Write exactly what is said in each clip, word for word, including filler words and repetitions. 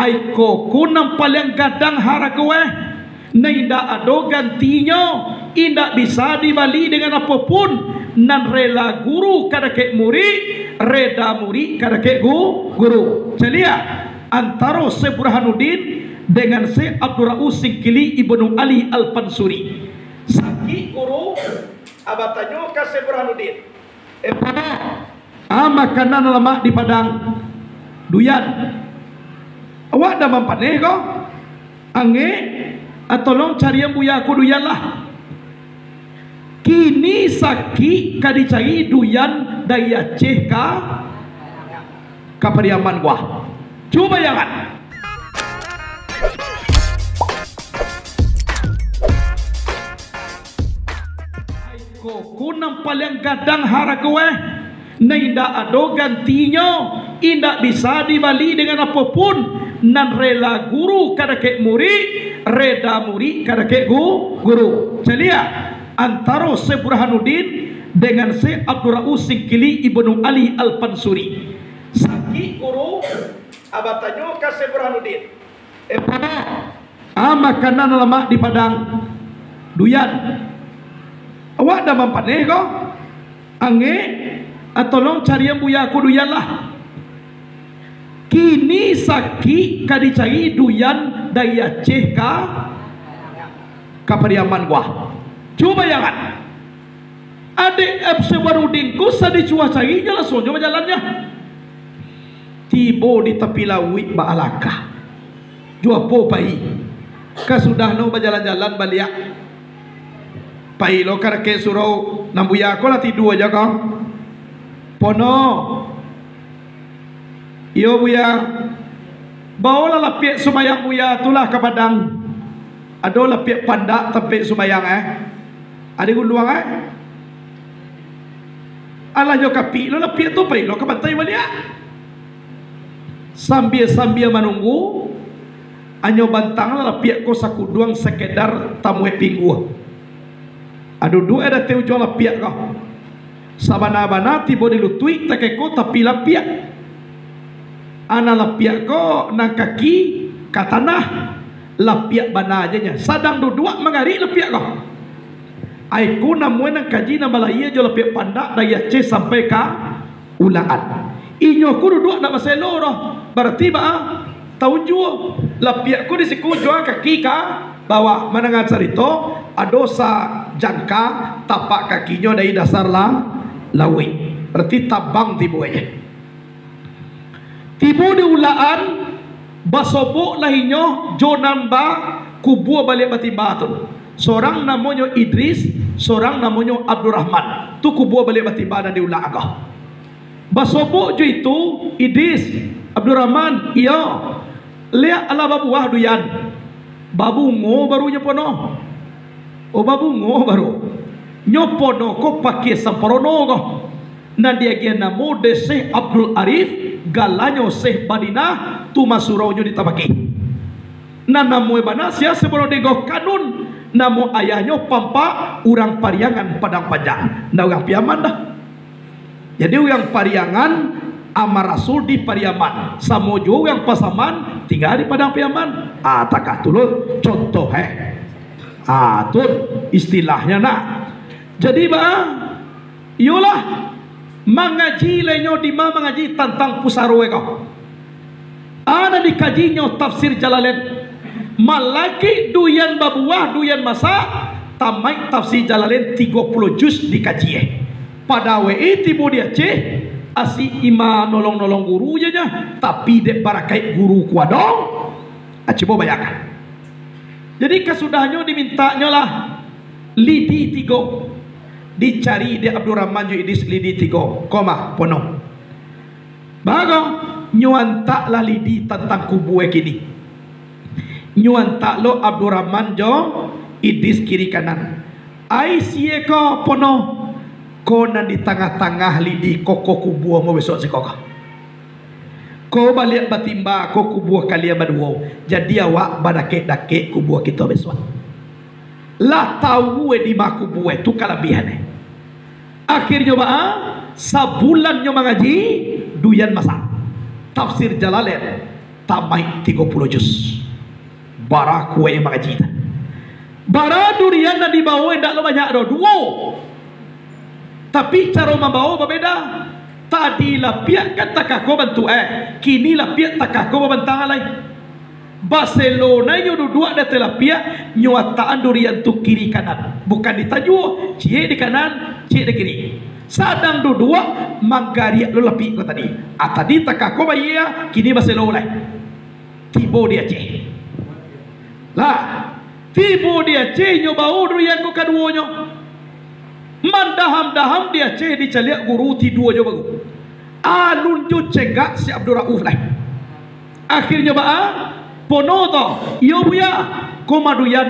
Aiko ko nan paliang gadang harago eh, nan indak ado gantinyo, indak bisa dibali dengan apo pun. Nan rela guru ka dakek murik, reda murik ka dakek gu-, guru. Caliak antaro Syekh Burhanuddin dengan Syekh Abdul Rauf Singkili Ibnu Ali Al-Pansuri. Sakik guru, ah, batanyo ka Syekh Burhanuddin, "Eh, Padang, ah, makanan lamak di Padang, duyan. Awak dah mampaneh ko? Angek, ah, tolong carian buya ko duyan lah." Kini sakik ka dicari duyan dari Aceh ka, ka Pariaman ko ah. Cubo bayangan. Aiko ko nan paliang gadang harago eh, nan indak ado gantinyo, indak bisa dibali dengan apo pun. Nan rela guru ka dakek murik, reda murik ka dakek gu-, guru. Caliak antaro Syekh Burhanuddin dengan Syekh Abdul Rauf Singkili Ibnu Ali Al-Pansuri. Sakik guru, ah, batanyo ka Syekh Burhanuddin, "Eh, Padang, ah, makanan lamak di Padang, duyan. Awak dah mampaneh ko? Angek, ah, tolong carian buya ko duyan lah." Kini sakik ka dicari duyan dari Aceh ka, ka Pariaman ko ah. Cubo bayangan. Adek Syekh Burhanuddin ko sadisuo cari, inyo langsuang jo bajalannyo. Tibo di tapi lauik baalangkah. Jo apo pai? Kasudah no bajalan-jalan baliak, pai lo ka dakek surau, nan buya ko lah tidua jo ko. "Pono." "Iyo, Buya." "Baolah lapiak sumbayang Buya tu lah ka Padang. Ado lapiak pandak tampek sumbayang, eh. Ado gunduang, eh." Alah, nyo kapik lo lapiak tu, pai lo ka pantai baliak. Sambia-sambia manunggu, anyo bantanglah lapiak ko sakuduang sakedar tamuek pinggua. Ah, duduak eh di ateh ujuang lapiak ko. Sabana-bana tibo di lutuik takeko tapi lapiak. Anak lapiak ko nan kaki ka tanah, lapiak bana aja nyo. Sadang duduak mangarik lapiak ko. Ai ko namuah nan kaji nan balayia jo lapiak pandak dari Aceh sampai ka Ulakan. Inyo ko duduak ndak baselo doh. Barati baa? Taunjua. Lapiak ko di siku ujuang kaki ka bawah. Mandanga carito, ado sajangka tapak kakinyo dari dasar la-, lauik. Barati tabang tibo e. Tibo di Ulakan, basobok lah inyo jo nan bakubua baliak batimba tu. Sorang namonyo Idris, sorang namonyo Abdurrahman. Tu kubua baliak batimba nan di Ulakan ko. Basobok jo itu, Idris, Abdurrahman, iyo. Liak alah babuah duyan. Babungo baru nyo pono. Oh, babungo baru. Nyo pono ko pakie samparono ko. Nan diagiah namo dek Syekh Abdul Arif, galanyo Syekh Badinah, tu mah suraunyo di Tapakih. Nan namo e bana sia sabalun dek Kanun, namo ayahnyo Pampak, urang Pariangan Padang Panjang. Ndak urang Piaman doh. Jadi urang Pariangan, Ama Rasul di Pariaman, samo juo urang Pasaman tingga di Padang Piaman. Ah, takah tu lo contoh, eh. Ah, tu istilahnyo nak. Jadi baa, iyolah, mangaji lai nyo dima mangaji tantang pusaro e ko. Nan dikajinyo Tafsir Jalalain. Malakik duyan babuah, duyan masak, tamaik Tafsir Jalalain tigo puluah juz dikaji e. Pado awak e tibo di Aceh, asik ima nolong-nolong guru je nyo, tapi dek barakaik guru ko ado. Ah, cubo bayangkan. Jadi kasudahnyo dimintaknyo lah lidi tigo. Dicari dek Abdurrahman jo Idris lidi tigo. Ko mah, pono. Baa ko, nyo antaklah lidi tantang kubua e kini. Nyo antak lo Abdurrahman jo Idris kiri kanan. Ai sia ko pono, ko nan di tangah-tangah lidi ko, ko kubua mo bisuak siko ko. Ko baliak batimba, ko kubua kalian baduo. Jadi awak badakek-dakek kubua kito bisuak. Lah tau e dima kubua e, tu kalabiahan e. Akhirnyo baa? Sabulan nyo mangaji, duyan masak. Tafsir Jalalain, tamaik tigo puluah juz. Bara kuwaik mangaji tu. Bara durian nan dibawo indak lo banyak doh, duo. Tapi caro mambawo babeda. Tadi lapiak kan takako bantuak, eh. Kini lapiak takako babantang lai. Baselo nai nyo duduak di ateh lapiak, nyo atakan durian tu kiri kanan. Bukan ditajua, ciek di kanan, ciek di kiri. Sadang duduak, manggariak lo lapiak ko tadi. Ah, tadi takako baia, kini baselo lai. Tibo di Aceh. Lah, tibo di Aceh, nyo bawo durian ko kaduonyo. Mandaham-daham di Aceh, dicaliak guru tidua jo baru. Alun jo cegak si Abdul Rauf lai. Akhirnyo baa? Pono to, iyo Buya, ko ma durian,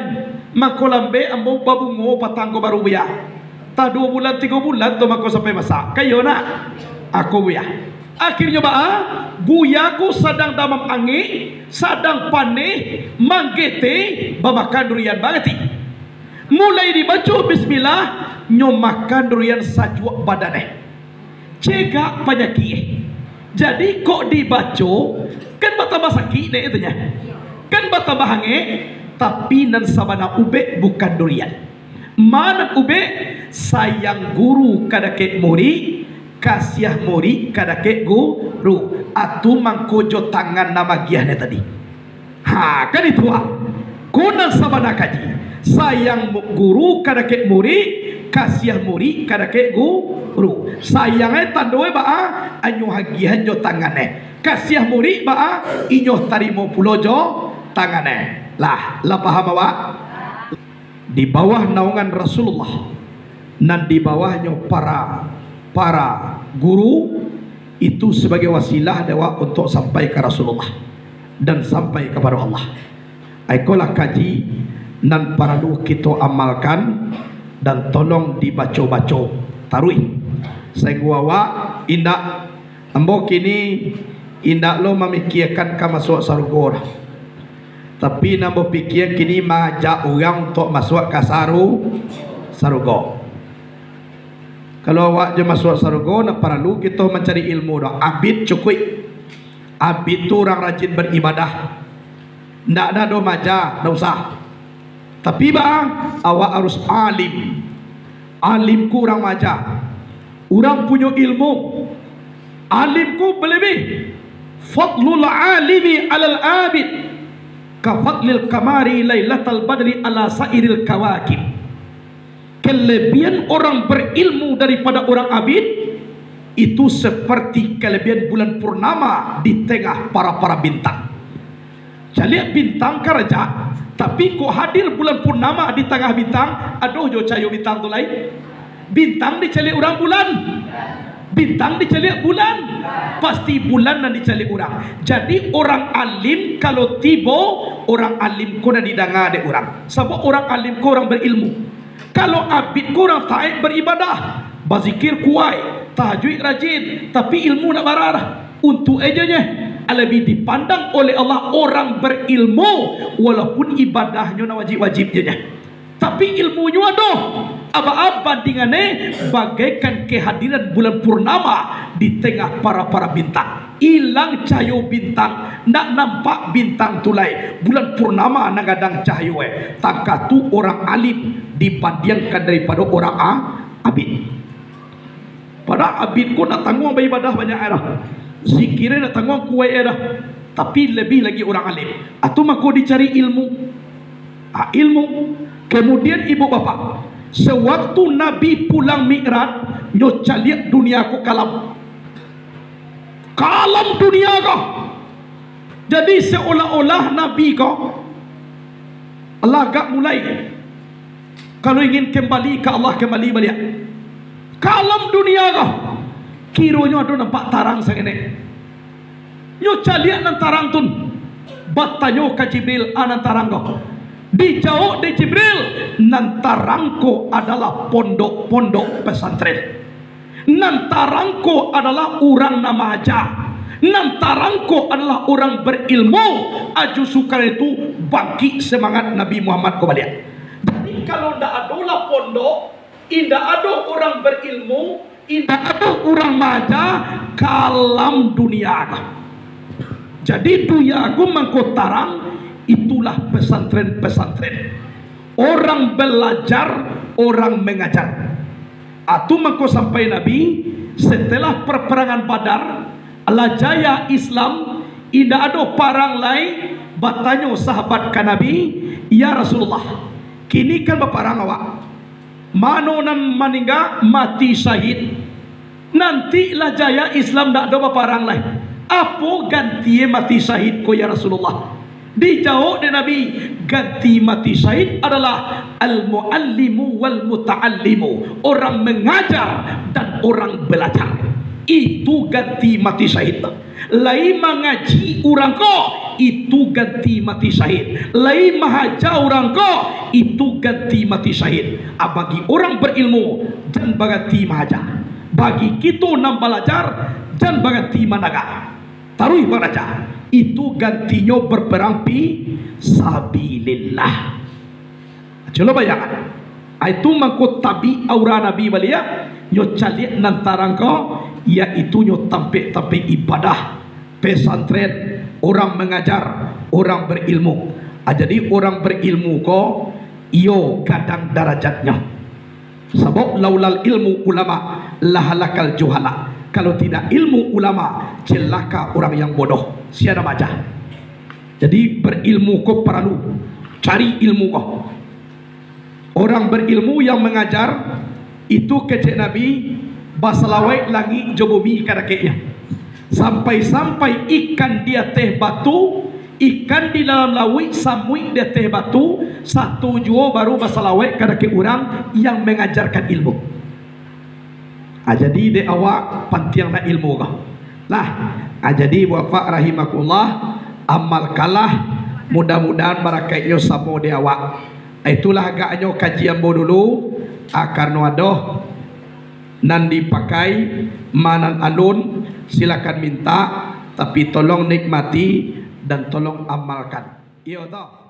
mangko lambek ambo babungo patang ko baru Buya. Tah duo bulan, tigo bulan tu mangko sampai masak. Ka iyo nak? Ako Buya. Akhirnyo baa? Buya ko sadang damam angek, sadang paneh, manggete, bamakan durian barati. Mulai dibaco bismillah, nyo makan durian sajuak badan eh. Cegak panyakik eh. Jadi kok dibaco, kan batambah sakik dek itu nyo. Kan batambah angek, tapi nan sabana ubek bukan durian. Ma nan ubek? Sayang guru ka dakek murik, kasiah murik ka dakek guru. Atu mangko jo tangan nan magiah nyo tadi. Ha, kan itu ah. Ko nan sabana kaji. Sayang mu-, guru ka dakek murik, kasiah murik ka dakek guru. Sayang eh tando eh baa? Anyo agiahan jo tangan eh. Kasiah murik baa? Inyo tarimo pulo jo tangan eh. Lah, lah paham awak? Di bawah naungan Rasulullah, nan di bawahnyo para, para guru, itu sabagai wasilah dek awak untuak sampai ka Rasulullah dan sampai kapado Allah. Ikolah kaji nan paralu kito amalkan dan tolong dibaco-baco taruih. Sainggo awak indak, ambo kini indak lo mamikiakan ka masuak sarugo dah. Tapi nan bapikia kini maajak urang untuak masuak ka saru-, sarugo. Kalau awak jo masuak sarugo, ndak paralu kito mancari ilmu doh. Abid cukuik. Abid tu urang rajin baribadah. Ndak ado doh maaja, ndak usah. Tapi baa, awak harus alim. Alim ko urang maaja. Urang punyo ilmu. Alim ko balebih. Fadlul alimi alal abid ka fadlil kamari lailatal badri ala sairil kawakib. Kelebihan orang berilmu daripada orang abid itu seperti kelebihan bulan purnama di tengah para-para bintang. Caliak bintang ka rancak, tapi kok hadir bulan purnama di tangah bintang, adoh jo cahayo bintang tu lai. Bintang dicaliak urang, bulan. Bintang dicaliak bulan. Pasti bulan nan dicaliak urang. Jadi, orang alim kalau tibo, orang alim ko nan didanga dek urang. Sabab orang alim ko urang berilmu. Kalau abid ko urang taat baribadah, bazikir kuaik, tahajuik rajin, tapi ilmu ndak bara. Untuak e jo nyo, lebih dipandang oleh Allah orang berilmu, walaupun ibadahnyo nan wajib-wajib jo nyo. Tapi ilmunyo ado, baa bandingan e, bagaikan kehadiran bulan purnama di tengah para-para bintang. Ilang cahayo bintang, ndak nampak bintang tu lai. Bulan purnama nan gadang cahayo e. Takah tu orang alim dibandiangkan daripado orang a-, abid. Padahal abid ko ndak tangguang baibadah banyak e dah. Zikir e ndak tangguang kuaik e dah. Tapi lebih lagi orang alim. Atu mako dicari ilmu. Ah, ilmu. Kemudian ibu bapak, sewaktu Nabi pulang Mi'raj, nyo caliak dunia ko kalam. Kalam dunia ko. Jadi seolah-olah Nabi ko lah agak mulai. Kalau ingin kembali ka Allah, kembali baliak. Kalam dunia ko. Kironyo ado nampak tarang saketek. Nyo caliak nan tarang tun. Batanyo ka Jibril, "A nan tarang ko?" Dijawab dek Jibril, "Nan tarang ko adalah pondok-pondok pesantren. Nan tarang ko adalah urang nan maaja. Nan tarang ko adalah urang berilmu." Aju sukan itu bangkik semangat Nabi Muhammad ko baliak. Jadi, kalau ndak adolah pondok, indak ado urang berilmu, indak ado urang maaja, kalam dunia ko. Jadi dunia ko mangko tarang, itulah pesantren-pesantren. Orang belajar, orang mengajar. Atu mangko sampai Nabi, setelah perperangan Badar, lah jaya Islam, indak ado parang lai, batanyo sahabat ka Nabi, "Ya Rasulullah, kini kan baparang awak. Mano nan maningga mati syahid. Nanti lah jaya Islam dak ado baparang lai. Apo ganti mati syahid ko, ya Rasulullah?" Dijawab dek Nabi, "Ganti mati syahid adalah al-muallimu wal-muta'allimu, orang mengajar dan orang belajar. Itu ganti mati syahid. Lai mangaji urang ko, itu ganti mati syahid. Lai mahaja urang ko, itu ganti mati syahid." A, bagi orang berilmu, jan baganti mahaja. Bagi kito nan balajar, jan baganti mandaga. Taruih baraja, itu gantinyo berperang fi sabilillah. Cubo bayangkan. Itu mangko tabik aura Nabi baliak, nyo caliak nan tarang ko, yaitu nyo tampek-tampek ibadah, pesantren, orang mengajar, orang berilmu. Ah, jadi orang berilmu ko, iyo gadang darajatnyo. Sabab laulal ilmu ulama, lahalakal juhala. Kalau tidak ilmu ulama, celaka orang yang bodoh. Sia nan maaja. Jadi, berilmu ko paralu. Cari ilmu ko. Orang berilmu yang mengajar, itu kecek Nabi, basalawaik langik jo bumi ka dakeknyo. Sampai-sampai ikan di ateh batu, ikan di dalam lauik, samuik di ateh batu, satu juo baru basalawaik ka dakek urang yang mengajarkan ilmu. Ah, jadi dek awak pantiang nak ilmu ko. Lah, ah, jadi Bapak rahimakumullah, amalkanlah, mudah-mudahan barakaiknyo samo dek awak. Itulah agaknyo kaji ambo dulu, ah, karano ado nan dipakai, ma nan alun, silakan minta, tapi tolong nikmati dan tolong amalkan. Iyo toh?